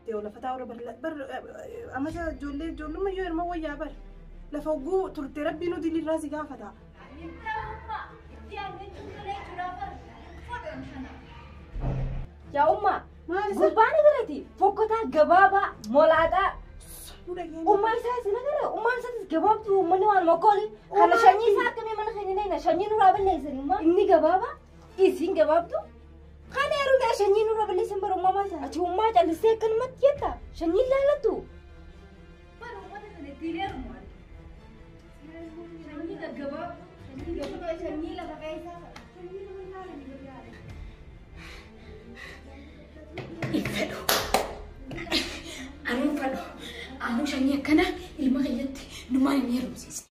turte lafa taa'u bar amata ijoollee ijoollummaa yoo hirma wayyaa bar lafa hogguu turte rabbiin nu dilirraa si gaafata. Yaa ummaa gurbaan agarreeti fokkotaa gabaabaa molaaxaa ummaan isaa isin agarre ummaan isaatis gabaabtuu uummanni waan mokkooli kana sanyii isaa akkamii mana keenya neena sanyii nurraa balleessan ummaa inni gabaabaa isiin gabaabtuu kana yeroo gaa sanyii nurraa balleessan bara ummamaa isaa achi ummaa callistee akkanumatti jetta sanyii laallattu. Bara uummata kana ittiin heerumu sanyii gaggabaabtuu sanyii gabaabaa sanyii lafa keessaa sanyii lafa laalanii. Infedhu. Anuun fedhu. Anuu sanyii akkana ilma kiyyatti numaan hin heerumsiisne.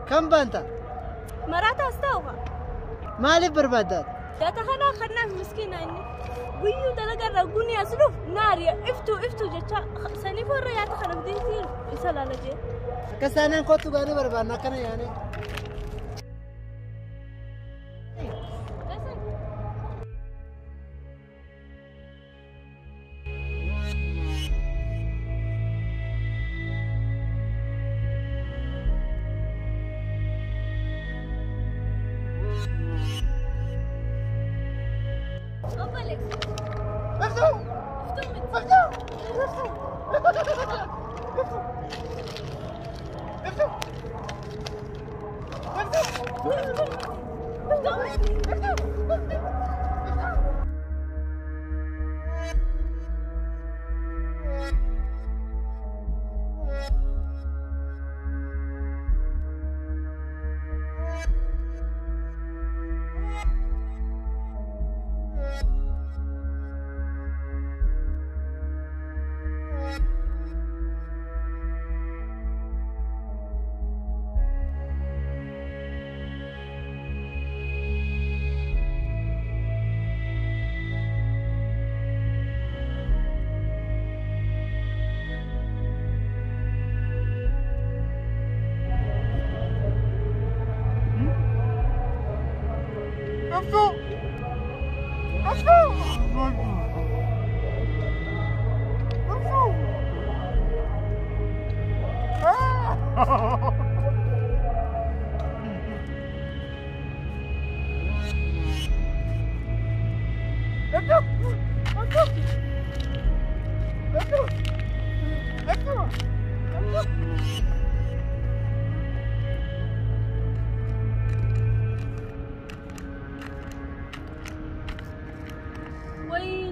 Kam baanta? Maraata as taa'u. Maaliif barbaaddaat? Data kana kanaaf miskiina inni. Guyyuu dalagarra guni as dhufu naariya iftuu iftuu jecha saniif warra yaata kana fidee isa laala jee. Akka isaaniin kottu gaanii barbaanna akkana yaane.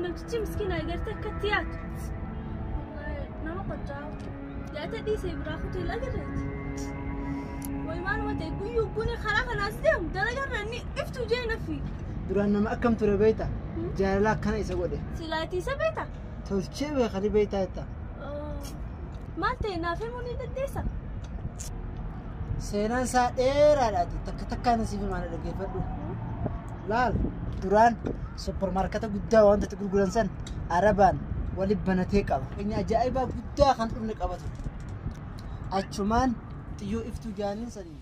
Namtichi miskiina agartee akkatti yaadu. Nama qocaa. Yaada dhiisee biraa kutuu hin agarreeti. nama ta'e guyyuu guni karaa kanaas deemu dalagarra inni iftuu jee na fiiga. Duraan nama akkam ture beektaa? Jaalala akkana isa godhe. Silaatii isa beektaa? Tolchee beekanii beektaa jetta. Maal ta'e naaf himuu ni dandeessaa? Seenaan isaa dheeraadhaati. Takka takkaan siif himaa na dhaggeeffadhu. Laal duraan suppermaarketa guddaa wanta itti gurguran san arabaan wali banatee qaba. Inni ajaa'ibaa guddaa kan dhumne qaba ture. Achumaan xiyyoo iftuu jaaniin sanii.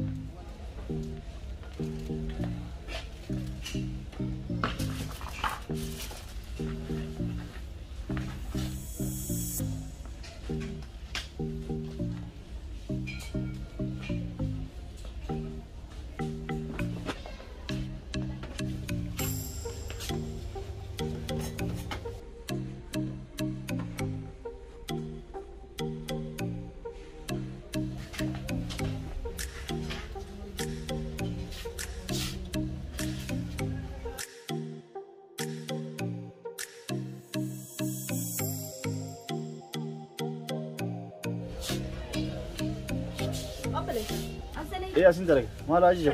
Ee asin dalaga. Maal ajaja?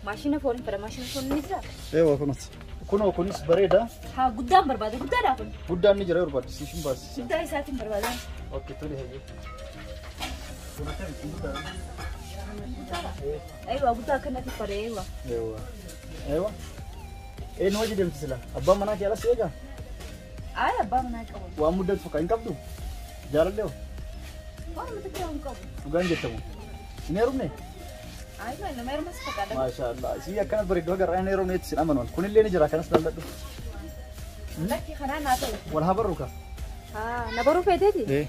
Maashina fooniin fedha. Maashina fooniin ni jira. Eewa kunuuti. Kunoo kunis bareeda. Haa guddaan barbaada. Guddaadha kun. Guddaan ni jira yoo barbaadde siif baasisa. Guddaa isaatiin barbaada. Okay tole hayyee. Kun akkami kun guddaadha. Guddaadha. Eewa guddaa akkanatti fedha eewa. Eewa. Eewa. Ee nu hojii deemti sila. Abbaan manaa kee alas eegaa? Ayi abbaa manaa qabu. Waan muddatu fakkaa hin qabdu? Jaalallee hoo? Waan mata kee hin qabu. Dhugaan jettamu. Hin heerumne? Ayi maal nama heerumas fakkaata. Maashaallah. Isii akkana bareedduu agarra hin heerumneetti sin amanuun. Kunillee ni jira kanas laalladhu. Lakki kanaa naa ta'u. Wal haa barru kaa. Haa na baruu feeteeti? Ee.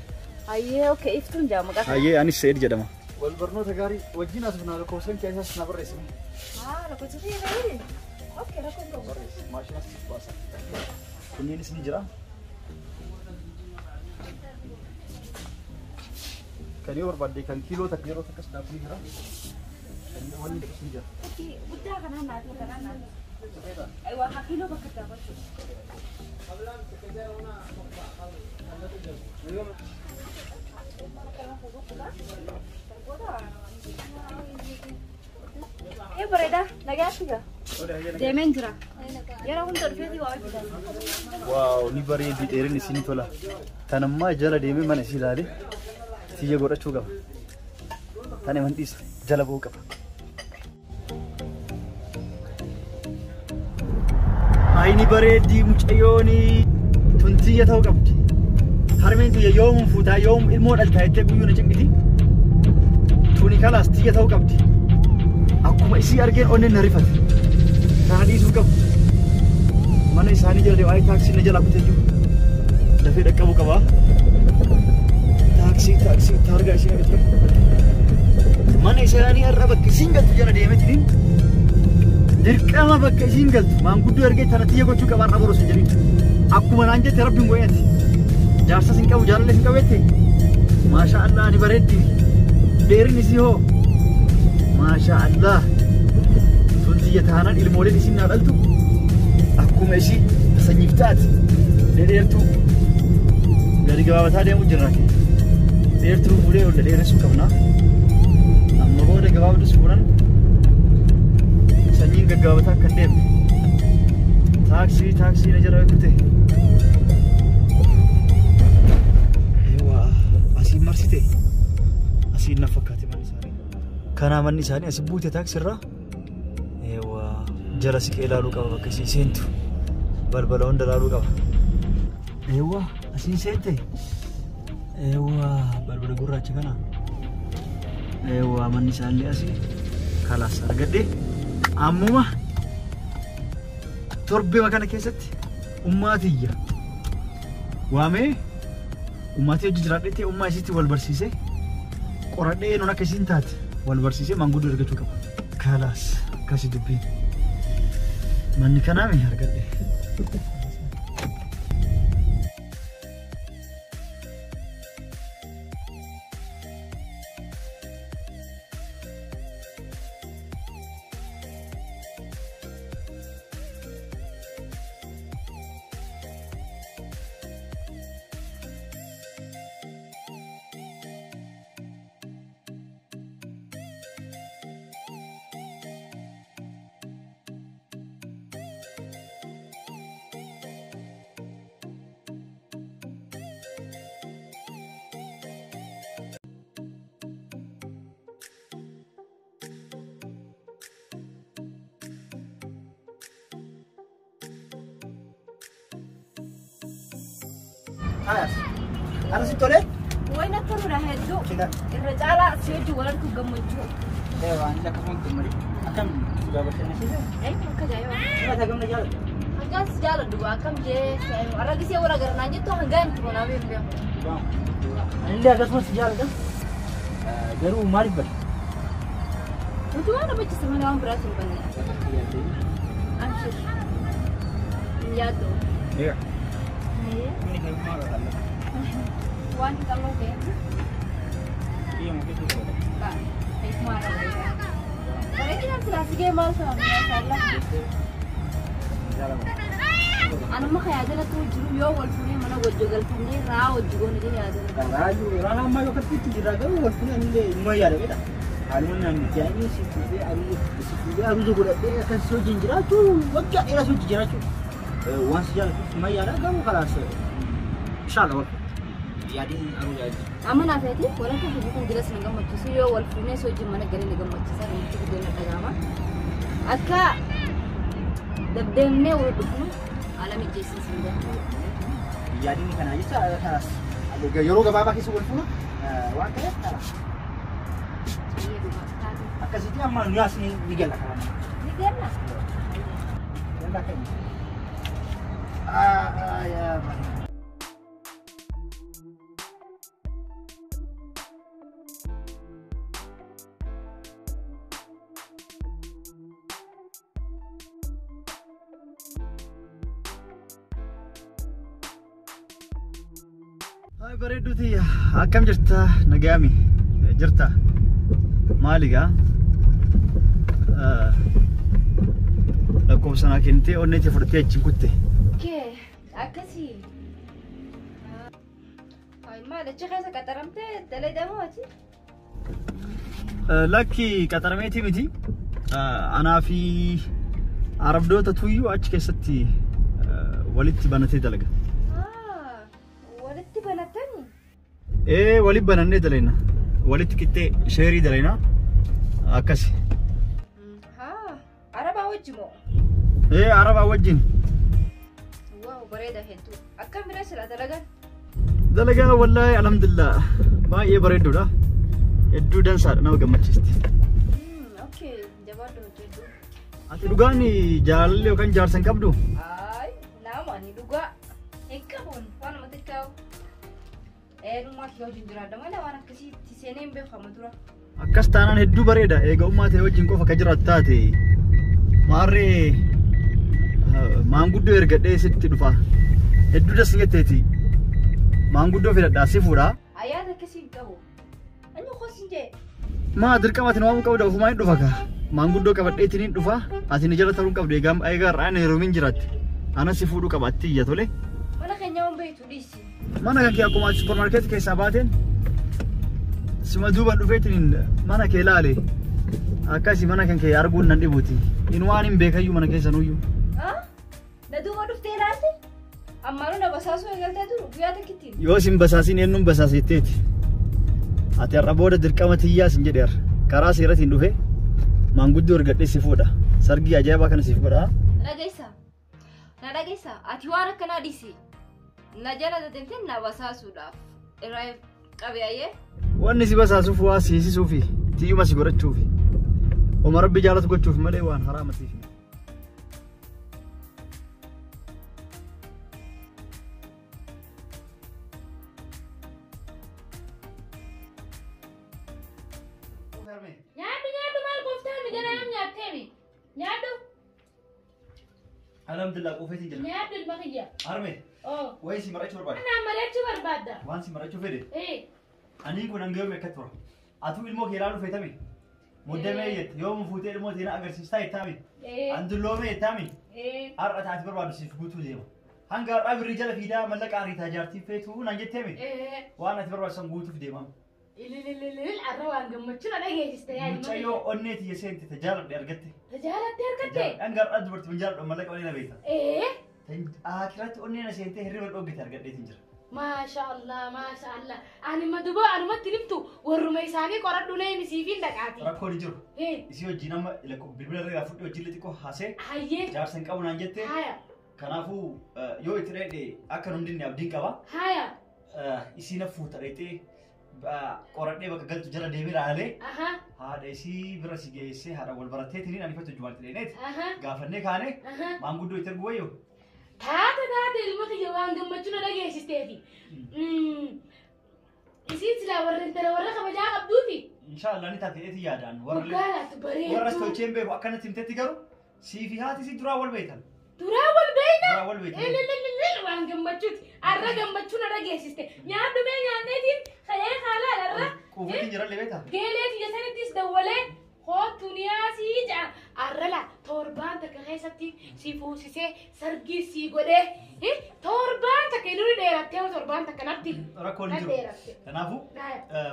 Ayyee okay iftuun jaa maqaa. Ayyee anis Seed jedhama. Wal barnoota gaarii wajjin as na lakkoofsan keessas na barreessine. Haa lakkoofsa fi bareedi. Okay rakkoon qabu. Barreessi maashinas baasa. Kunneenis ni jira. Kan yoo barbaadde kan kiiloo takka yeroo takkas daakuu ni jira. Kan wanni takkas ni jira. Guddaa kanaa naa ta'u kanaa naa ta'u. Aywa haa kiiloo bakka daawwachuu. Ee bareeda nagaatti gaa. Deemeen jira. Yeroo hunda dhufeetii waa hojjetan. Waaw ni bareedi dheerinni isin tola. Tanammaa jala deemee mana isii ilaale tiyya godhachuu qaba. Tani mandiis jala ba'uu qaba. Ayni bareeddi mucayyooni tun tiyya ta'uu qabdi. Harmeen tiyya yoomuu fuutaa yoomuu ilmoo dhaltaa jettee guyyuu na cinqiti. Tuni kalaas tiyya ta'uu qabdi. Akkuma isii argeen onneen na rifate. Kana dhiisuu qabu. Mana isaanii jala deemu taaksii na jalaa kutee jiru. Dafee dhaqqabuu qaba. Taaksii taaksii taargaa ishee argatu. Mana isaanii har'a bakka isiin galtu jala deemeetiin dirqama bakka isiin galtu maanguddoo ergee tana tiyya gochuu qaba har'a boru sin jedhin. Akkuma naan jette rabbiin go'eeti. Jaarsas hin qabu jaalallee hin qabeette. Maasha Allah ni bareeddi. Dheerinni isii hoo. Maasha Allah. Tun tiyya taanaan ilmooleen isiin naa dhaltu. Akkuma isii sanyiif taate dhedheertuu gadi gabaabataa deemuu jirra. Dheertuu fuudhee ol dheeressuu qabna. Amma booda gabaabdus fuudhan sanyiin gaggaabataa akka hin deemne. Taaksii taaksii na jala kute. Eewwa asiin marsite asiin na fakkaate manni isaanii. Kanaa manni isaanii asi buute taaksirraa. Eewwa jala siqee ilaaluu qaba bakka isiin seentu. Balbala hunda ilaaluu qaba. Eewwa asiin seente. Eewwa balbala gurraacha kana. Eewwa manni isaallee asii kalaas argadhe. Ammuma torbee kana keessatti ummaatiyya waamee ummaatii hojii jiraadhetti ummaa isiitti wal barsiisee qoradhee nuun akka isiin taate wal barsiisee maanguddoo argachuu qaba. Kalaas akkasi dubbiin. Manni kanaami argadhe. Kalaas. Ana si tole? Wayna toludha hedduu. Kida. Irra caalaa si wajjin wal arguu gammachuu. Eewwa ani akkasuma gammadu. Akkam dhugaa bashannansiisa? Eenyu akka ajaa'iba. Nama gamna jaalladha. Hangaan si jaaladhu akkam jee har'a gisee wal agarnaan jettu hangaan itti manaa beeku beeku. Anillee akkasumas si jaalladha. Garuu maaliif bada? Nuti waan dhaabachisa malee waan biraatti hin banne. Amshir. Hin yaaddu. Waan hin qabnu ta'e. Bareedina silaas maal sana maashaallah. Anuma yaadalatu jiru yoo wal fuunee mana wajji galfannee raa wajji goone jee yaadalatu. Raajuu raa ammaa yoo akkasitti jirra garuu wal fuunee anillee inuma yaada beekta. Haaluma namni jaanii si fuudhee si fuudhee aruuza godhadhee akkas si wajjin jiraachuu waggaa dheeraa si wajjin jiraachuu waan si jaallatuuf inuma yaada garuu kalaas inshaalla wal yaadiin aruuza yaadii. Amma naaf yaati walakka hojii kun jiras na gammachiisu yoo wal fuunee si wajjin mana galee na gammachiisa gammachuu guddoo na dhaga'ama. Akka dabdeemnee wal dhufnu haala mijeessiisin jira. Yaadiin kanaa jecha kalaas yeroo gabaabaa keessa wal fuuna waan ta'eef kalaas. Akkasitti amma nu as ni gala karaa. Ni gala? Gala kan. Ah yaa mani. Hai bareedduuti akkam jirta nagaami jirta maaligaa lakkoofsa naa kennitee onneetii fudhattee achiin kutte. Kee akkasii. Maal achi keessa qaxaramtee dalagaa ati? Lakki qaxarameetii miti. Anaa fi arabdoota tuyyuu achi keessatti walitti banatee dalaga. Walitti banattanii? Ee walitti banannee dalayna. Walitti qixxee sheerii dalayna. Akkasi. Haa arabaa wajji moo? Ee arabaa wajjin. Waaw bareeda hedduu. Akkam bira sila dalagan? Dalagaa wallaahi alhamdulillah baay'ee bareedduudha. Hedduu dansaadha nama gammachiisti. Okay jabaadhu hojjedhu. Ati dhugaan jaalallee yookaan jaarsa hin qabdu? Ayi nama ani dhugaa hin qabuun waanuma xiqqaa eenyummaa kiyya wajjin jiraadha malee waan akkasiitti seenee hin beekamu dura. Akkas taanaan hedduu bareeda eega ummaa ta'e wajjin qofa akka jiraattu taate maarree maanguddoo ergadhee sitti dhufa hedduu das jetteeti maanguddoo filadhaa si fuudha. Ayyaata akkasii hin qabu. Inni qosin jee. Maa dirqama ati waamuu qabda ofumaa hin dhufa kaa maanguddoo qabadheetiin hin dhufa ati ni jala ta'uu qabdu egaa egaa har'aan heerumiin jiraatti ana si fuudhuu qaba atti iyya tole. Mana keenya waan beektu dhiisi. Mana kan kee akkuma suppermaarkeetii keessaa baateen sima duuba dhufeetiin mana kee laale akkasi mana kan kee arguun nan dhibuuti. In waan hin beekayyuu mana keessanuyyuu. Na duuba dhuftee ilaalte? Ammaanuu na basaasuu eegaltee turu guyyaa takkittiin. Yoo sin basaasiin eenyuun basaasitteeti. Ati har'a booda dirqama tiyyaa sin jedhe har'a. Karaa seeratiin dhufe maanguddoo ergadhee si fuudha. Sargii ajaa'ibaa kana siif godha. Na dhageessa. Na dhageessa. Ati waan akkanaa dhiisi. Na jala deemtee na basaasuudhaaf irraa qabe ayyee. Wanni si basaasuuf waa siisisuufi tiyyuma si godhachuufi. Oma rabbi jaalatu gochuuf malee waan haraamatiif. Nyaadhu nyaadhu maal gooftaan mi gara yaam nyaatteemi. Nyaadhu Alhamdulillah quufeetiin jira. nyaadhu ilma kiyya. Harme Oo. wayii si marachuu barbaade. Anaan mari'achuu barbaadda. Waan si marachuu fedhe. Ee. Ani kun hanga akka tura. Atuu ilmoo kee ilaaluu feetame. Muddamee jette yoo fuutee ilmoo teenaa agarsiistaa jettaame. Ee. Andulloomee jettaame. Ee. Har'a taati barbaadu siif guutuu deema. Hanga har'aa birrii jala fiidaa mallaqa ariitaa jaartii feetuu naan jetteeme. Ee. Waan ati barbaachisan guutuuf deemama. Ililililil arra waan gammachuu na dhageessiste yaa ilma. Mucayyoo onnee tiyya seente tajaaladhe argatte. Tajaalattee argatte? Hanga har'aa dubartii jaaladhu mallaqa malee na beekta. Ee. Akiraatti onnee na seentee hirriba dhoggite argadheetiin jira. Maasha Allah maasha Allah. Ani maduba anumatti himtu warruma isaanii qoradhu na himi siifin dhaqaati. Rakkoon hin jiru. Ee. Isii wajjin amma bilbila irraa fudhee wajjin xiqqoo haasee Hayyee. jaarsa hin qabu naan jette Haya. Kanaafuu yoo itti dheedhe akka nu dinne abdiin qaba. Haya. Isiin fuuta dheedhee qoradhee bakka galtu jala deemee ilaalee haadha isii bira si geessee haadha wal baratteetiin ani fattu jumaatti dheeneeti. Gaafannee kaane maanguddoo itti ergu wayyoo. Taate taate ilma kiyya waan gammachuu na dhageessisteefi. Isiin silaa warra intala warra kabajaa qabduufi. Inshaallah ni taate eeti yaadaan warra warra tolcheen beeku akkanatti himtetti garuu sii fi haati isii duraa wal beektan. Duraa wal beektan? Duraa wal beektan. Waan gammachuuti. Arra gammachuu na dhageessiste. Nyaadhu mee nyaanneetiin ka'ee haalaan arra. Quufatiin jirallee beektaa? Geelee kiyya sanittis dawwalee kootu niyaasii ja'a. Arra laa torbaan takka keessatti si fuusisee sargii si godhee torbaan takka inni dheerattee torbaan takka natti. Rakkoon hin jiru. Kanaafuu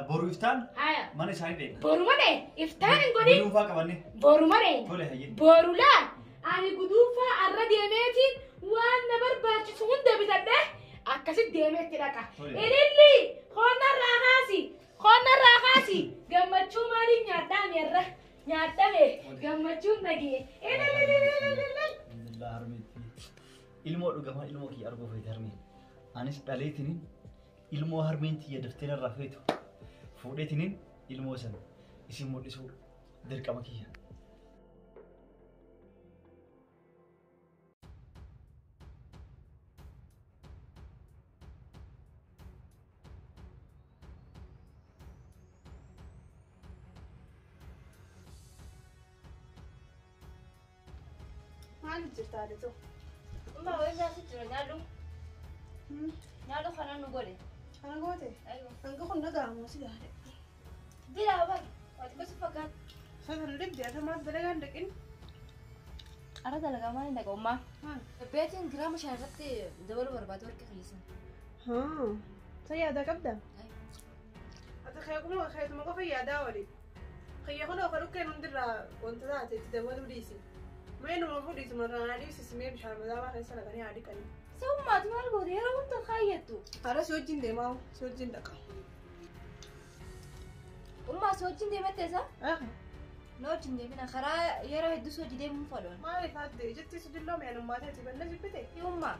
boru iftaan mana isaanii dheedha. Boruma dhee iftaan hin godhin. Guduunfaa qabanne. Boruma dhee. Tole hayyee. Boru laa ani guduunfaa arra deemeetiin waan na barbaachisu hunda bitadhee akkasitti deemeetti dhaqa. Ililli qonnarraa kaasi qonnarraa kaasi gammachuu maaliif nyaadhaame irra nyaadhame gammachuun dhagee. Alhamdulillah harmeetti. Ilmoo dhugamaa ilmoo kiyya arguu feete harmeen. Anis dhaleetiniin ilmoo harmeen tiyya daftee narraa feetu fuudheetiniin ilmoo sana isin mul'isuu dirqama kiyya. Maaliif jirta haadha? Amma wayii nyaata jira nyaadhu. Nyaadhu kana nu godhe. Kana goote? Hanga kun dhaga'amu si gaadhe. Bilaa bari. Waati gosa fakkaata. Sana dhibde ati maaf dalagaa hin dhaqin? Ara dalagaa maal hin dhaqa ummaa? Beetiin giraama 5 irratti dabaluu barbaade warqee qiyyeessan. Sa yaadaa qabdaa? Ati keekuma qofa yaadaa wali. Kiyya kun ofa dhukkeen hundirraa wanta taate itti dabaluu dhiisi. Meenuma fuudhiitu marraa dhiisisi mee bishaan madaabaa keessa naqanii haa dhiqanii. Summaati maal goote yeroo hunda kaayyattu. Hara si wajjin deemaa si wajjin dhaqa. Ummaa si wajjin deematte isa? Na wajjin deemina karaa yeroo hedduu si wajjin deemuu fadhoon. Maaliif haadde ijatti si dilloo mi'aan ummaa ta'e banna jibbite? Ummaa.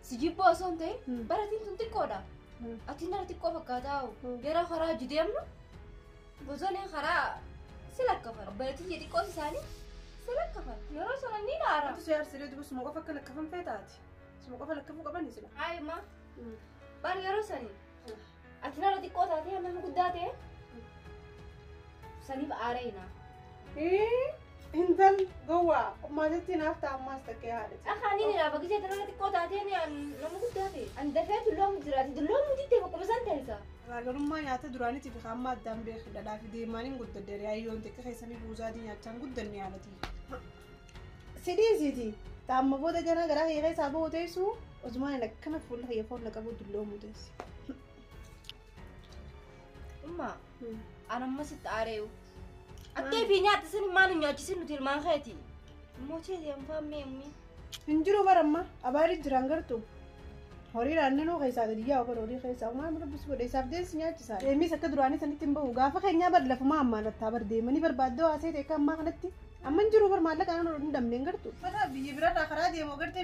Si jibboo osoo hin ta'in baratiin tun xiqqoodha. Ati nara xiqqoo fakkaataa yeroo karaa hojii deemnu bosoneen karaa si lakkafan. Baratiin xiqqoos isaanii si lakkafan. Yeroo sana ni dhaara. Ati si aarsilee dubu suma qofa akka lakkafan feetaati. Suma qofa lakkafuu qaban sila. Haayima. Bari yeroo sanii ati nara xiqqoo taatee nama guddaa ta'e saniif aaree naaf. Intal gowwaa ummaatitti naaf ta'a ammaas takkee haadhati. Akka ani ni laafa gisee nara xiqqoo taatee nama guddaa ta'e. Ani dafee dulloomu jiraati dulloomu diddee bakkuma san ta'isa. Garaagarummaa nyaata duraaniitii fi hamma addaan beeku dhadhaa fi deemaaniin guddadde ayyoon xiqqa keessanii buusaadii nyaachaan guddanne haalatii. Sidii siiti taamma booda ganaa garaa kiyya keessaa bahu teessu osumaan akkana fuula kiyya foon qabu dulloomu teessi. Ummaa ani amma sitti aareeyu. Attee fi nyaata isin maal nyaachisin nuti ilmaan keeti. Mootii deemfaa mee ummi. Hin jiru baramma abaari jiraan gartuu. Horii naannoo keessaa gadi yaa'u bara horii keessaa maal rabbis godhe isaaf deessi nyaachisaa. Deemis akka duraanii sanitti hin bahu gaafa keenyaa bar lafumaa ammaan lattaa bar deemanii barbaaddoo haasee ta'e akka ammaa kanatti amma hin jiru bar maallaqa naannoo hin dhabne hin gartu. Uffata biyya biraarraa karaa deemu agartee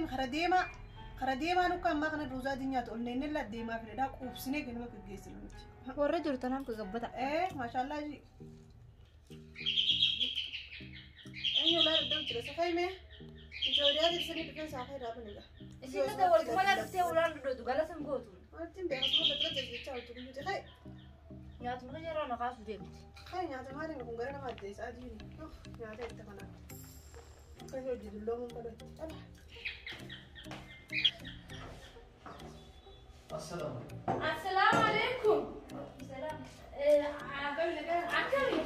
karaa deemaa nukka ammaa kana ruuzaa adii nyaatu ol neenyellaa deemaa fedhadhaa quubsinee ganama gaggeessinu nuti. Warra jiru tanaaf gabbata. Maashaallah ji. Eenyu laa iddoo jira safayme Ijoollee tirsanii dhufee saafee dhaabanidha. Isin dhufee waluma dhuftee ulaan dhudhuutu gala san gootu. Wanti beeksisa bakka jechaa jirtu nuti kai. Nyaatuma yeroo na kaasu deemti. Kai nyaata maaliin kun gara nama addeessaa adiin. Nyaata itti kana. Akka hojii dulloomuun godhatti. Assalaamu Assalaamu alaikum. Salaam. Akkami?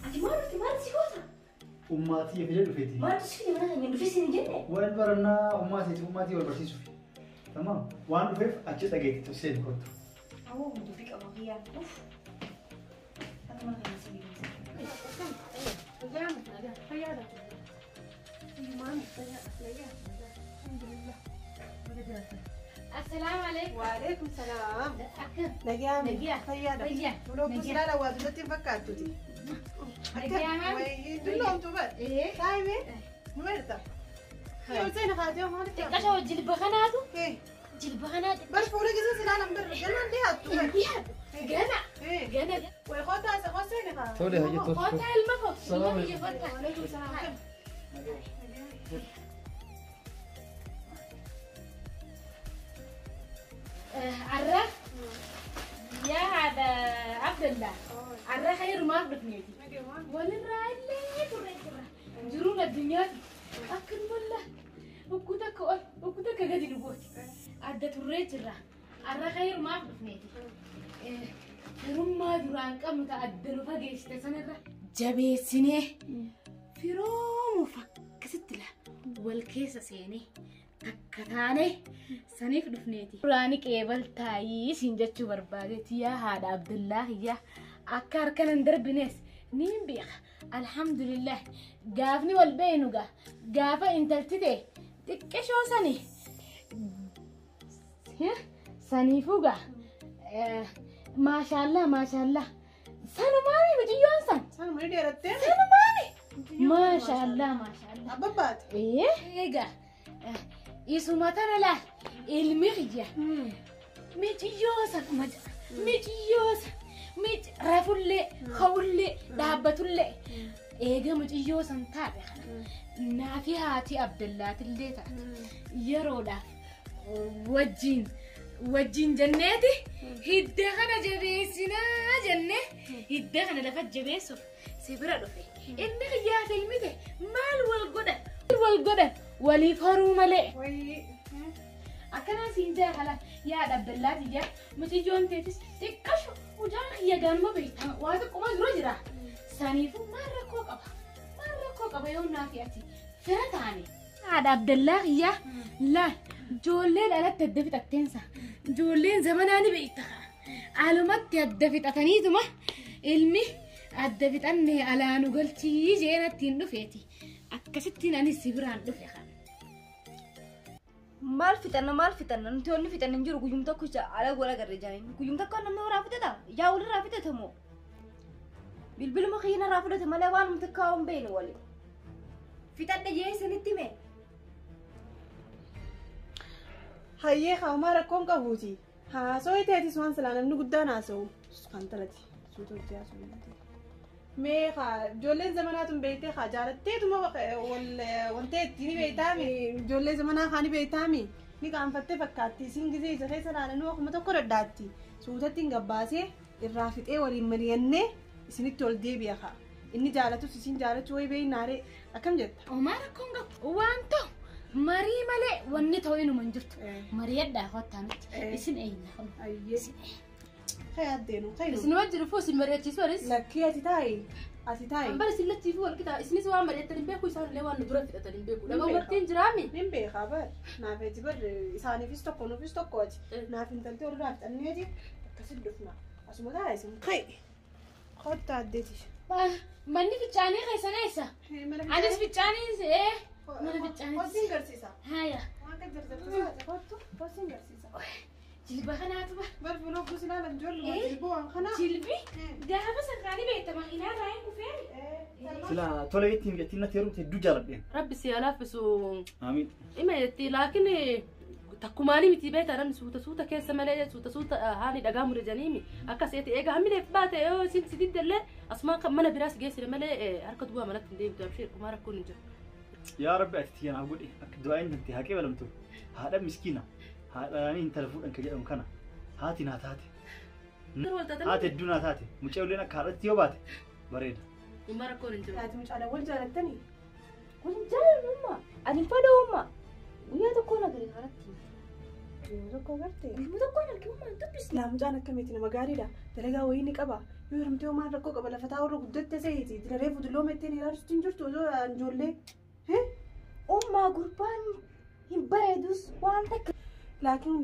Ati maal dhufte maal si goota? Ummaatii fidee dhufeeti. Maaltu si fide mana keenya dhufee siin jenne? Wal barannaa ummaatii wal barsiisuuf. Tamam waan dhufeef achi dhageetti tufseen kottu. Awwa dubbii qaba kiyyaa. Uff. Akka mana keenya si beekumsa. Nagaa fayyaadha. Maal fayyaa nagaa. Alhamdulillah. Assalaamu Assalaamu alaikum. Waalaikum salaam. Akkam? Nagaa Nagaa. fayyaadha. Fayyaa. Fuula silaala waa dullatti hin fakkaattuti. Nagaa maal? Dulloomtu bar. Taa'imee nu beekta. Yoo seena haatee maaliif ta'a? Xiqqasha jilba kanaatu jilba kanaa Bar fuula keessa silaalan bar ganaan dhiyaattu bar. dhiyaatu. Gana. Gana. Way kootaa isa koo seena haa. Tole hayya tole. Kootaa ilma koo. Salaam Ilma kiyya kootaa. Waalaikum salaam. Arra. Yaa haadha Abdallah. Arra khayrumaaf dhufneeti. Walirraa illee turre jirra. Jiruun addunyaati. Akkanumalla hogguu takka ol hogguu takka gadi nu gooti. Adda turree jirra. Arra khayrumaaf dhufneeti. Firummaa duraan qabnu ta'a adda nu fageessite sanarra jabeessinee firoomuuf akkasitti la wal keessa seenee takka taanee saniif dhufneeti. Duraani qeebaltaayii siin jechuu barbaadeeti yaa haadha Abdullaa yaa akka harkaan hin darbines niin beeka. Alhamdulillah gaafni wal beenu gaa gaafa intalti ta'e xiqqishoo sani saniifuu gaa maashaallah maashaallah sanumaani mucayyoon san Sanuma ni dheerattee? sanumaani maashaallah maashaallah. Abbabbaate. Egaa isuma tana laa ilmi kiyya mucayyoo san mucayyoo san rafullee ka'ullee dhaabbatullee eega mucayyoo san taate kana naafi haati Abdallaatillee taate yeroodhaaf wajjin wajjin jenneeti hidda kana jabeessinaa jennee hidda kana lafa jabeessuuf si bira dhufe inni kiyyaaf ilmi ta'e maal wal godhan wal godhan waliif horuu malee. Wayii. Akkanaa siin jaa kala yaa Abdallaati yaa mucayyoon teetis xiqqasho mucaan kiyya gaanuma beektaa waa xiqquma dura jira. Saniifuu maal rakkoo qaba? Maal rakkoo qaba yoo naafi ati fira taane? Haadha Abdallaa kiyyaa laal ijoolleen alatti adda fixatteensa. Ijoolleen zamanaa ni beekta. Alumatti adda fixataniituma ilmi adda fixannee alaa nu galchii jeenatti hin dhufeeti. Akkasittiin anis si biraan dhufe kana. Maal fixanna maal fixanna nuti wanni fixanna hin jiru guyyum tokko ala wal agarre jaaniin guyyum tokko namni irraa fixata yaa walirraa fixata moo bilbiluma kiyyana irraa fudhate malee waan nuti kaa'uun beeknu wali fixadha jee isinitti hime. Hayyee haamaa rakkoon qabuuti. Haasoo teetis waan silaa namni guddaan haasa'u kan talati suuta hojii haasa'u. Mee haa ijoolleen zamanaa tun beektee haa jaalatteetuma wantee itti ni beektaami ijoollee zamanaa haa ni beektaami ni qaanfattee fakkaatti isin gisee isa keessa ilaalanuu akkuma tokko daddaatti suutatti hin gabbaasee irraa fixee waliin mari'annee isinitti ol deebi'a haa inni jaalatus isin jaalachuu wayi beeynaaree akkam jetta. Omaa rakkoon qabu waan ta'u marii malee wanni ta'u inuma hin jirtu. Mari'adhaa kottaa nuti isin eenyu kun. Ayyee. Kaya addeenu kayu. Isin wajjin dhufuu isin mari'achiisu anis. Lakkii ati taa'i ati taa'i. Ambara isin lachiifuu wal qixa isinis waan mari'attan hin beeku isaan illee waan nu dura fixatan hin beeku. Dhagaa hubattiin jiraami. Nin beekaa bar naaf eti bar isaaniifis tokko nuufis tokko ati naaf intalti walirraa fixanneeti akkasit dhufna asuma taa'i isin ka'i kottaa addeeti. Manni fincaanii keessan eessa? Anis fincaanii mana fincaanii. Hoosiin garsiisa. Haaya. Waan kan jarjartu kottu hoosiin garsiisa. Jilba kanaatu ba. Bar fuula ogguu silaalan ijoolluma jilbuu waan kanaa. Jilbi gaafa sankaanii beekta makiinaa irraa hin kufeeni. Sila tole ittiin jettiin natti heerumte hedduu jaaladhe. Rabbi si alaaffisu. Amiin. Ima jetti laakiin takkumaanii miti beektaa namni suuta suuta keessa malee suuta suuta haani dhagaa mure janiimi akkas eeti eega hamileef baate yoo isin si diddellee asumaan kan mana biraas geessine malee harka duwwaa manatti hin deebitu abshee kumaa rakkoon hin jiru. Yaa Rabbi ati tiyya naaf godhi akka du'aayin tante haqee balamtu haadha miskiina haadhaanii intala fuudhan ka jedhamu kana haati naa taate. Haati hedduu naa taate mucayyoolleen akka haadhatti yoo baate bareeda. Kumaa rakkoon hin jiru. Ati mucaadhaan wal jaalattanii? Wal jaalannu umma ani hin fadha umma guyyaa tokkoon agarre kanatti. Guyyaa tokko agartee? Guyyaa tokkoon arge umma hin dubbisne. Laa mucaan akkamiiti nama gaariidha. Dalagaa wayii ni qaba. Yoo heerumtee homaan rakkoo qaba lafa taa'u irra guddatte seeti. Dila reefu dulloo mettee ni ilaalchuutti hin jirtu osoo ijoollee. Ummaa gurbaan hin bareedus waan takka. Laakiin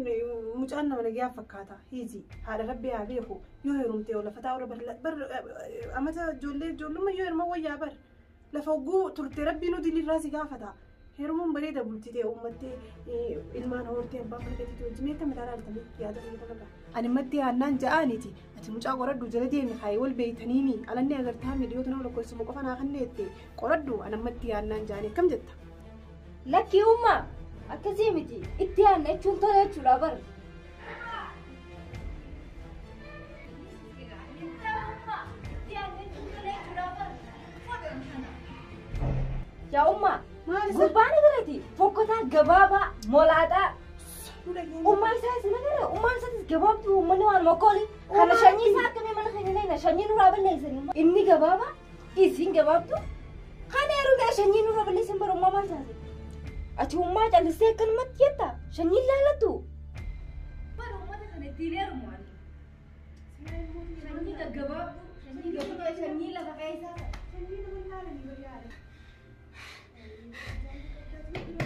mucaan nama nagayaa fakkaata. Hiizi haadha rabbi haa beeku. Yoo heerumtee lafa taa'u irra bar amata ijoollee ijoollummaa yoo heeruma wayyaa bar. Lafa hogguu turte rabbiin nu dilirraa si gaafata. Heerumuun bareeda bultitee uummattee ilmaan hortee abbaa mana keetiitti wajjin mee akkamitti ilaaltanii yaada biyya kanarraa. Ani matti yaannaan ja'aaniiti ati mucaa qoradhu jala deemi kaayee wal beeytaniimi alanni agartaa miidhiyoo tana lakkoofsuma qofa naa kanneette qoradhu ani ammatti yaannaan ja'anii akkam jetta. Lakkii ummaa akkasii miti itti yaadna jechuun tola jechuudha bara. Yaa ummaa gurbaan agarati fokkotaa gabaabaa molaaxaa ummaa isaa isin agarra ummaan isaatis gabaabtuu uummanni waan mokooli kana sanyii isaa akkamii mana keenya leena sanyii nurraa balleessan inni gabaabaa isin gabaabtuu kana yeroo gara sanyii nurraa balleessan bara ummaa maal taate ati ummaa callistee akkanumatti jetta sanyii laallattu. Bara uummata kana ittiin heerumu ani. Sanyii gaggabaabtuu sanyii gabaabtuu sanyii lafa keessaa.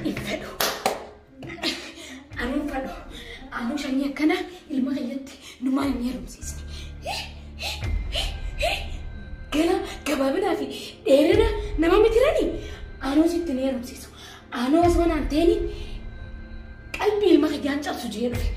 Infedhu. Anuu fedhu. Anuu sanyii akkana ilma kiyyatti numaan hin heerumsiisne. Gara gabaabinaa fi dheerina nama mitirani anuu sitti hin heerumsiisu. Anuu osoo naan ta'ini qalbii ilma kiyyaan cabsu jee dhufe.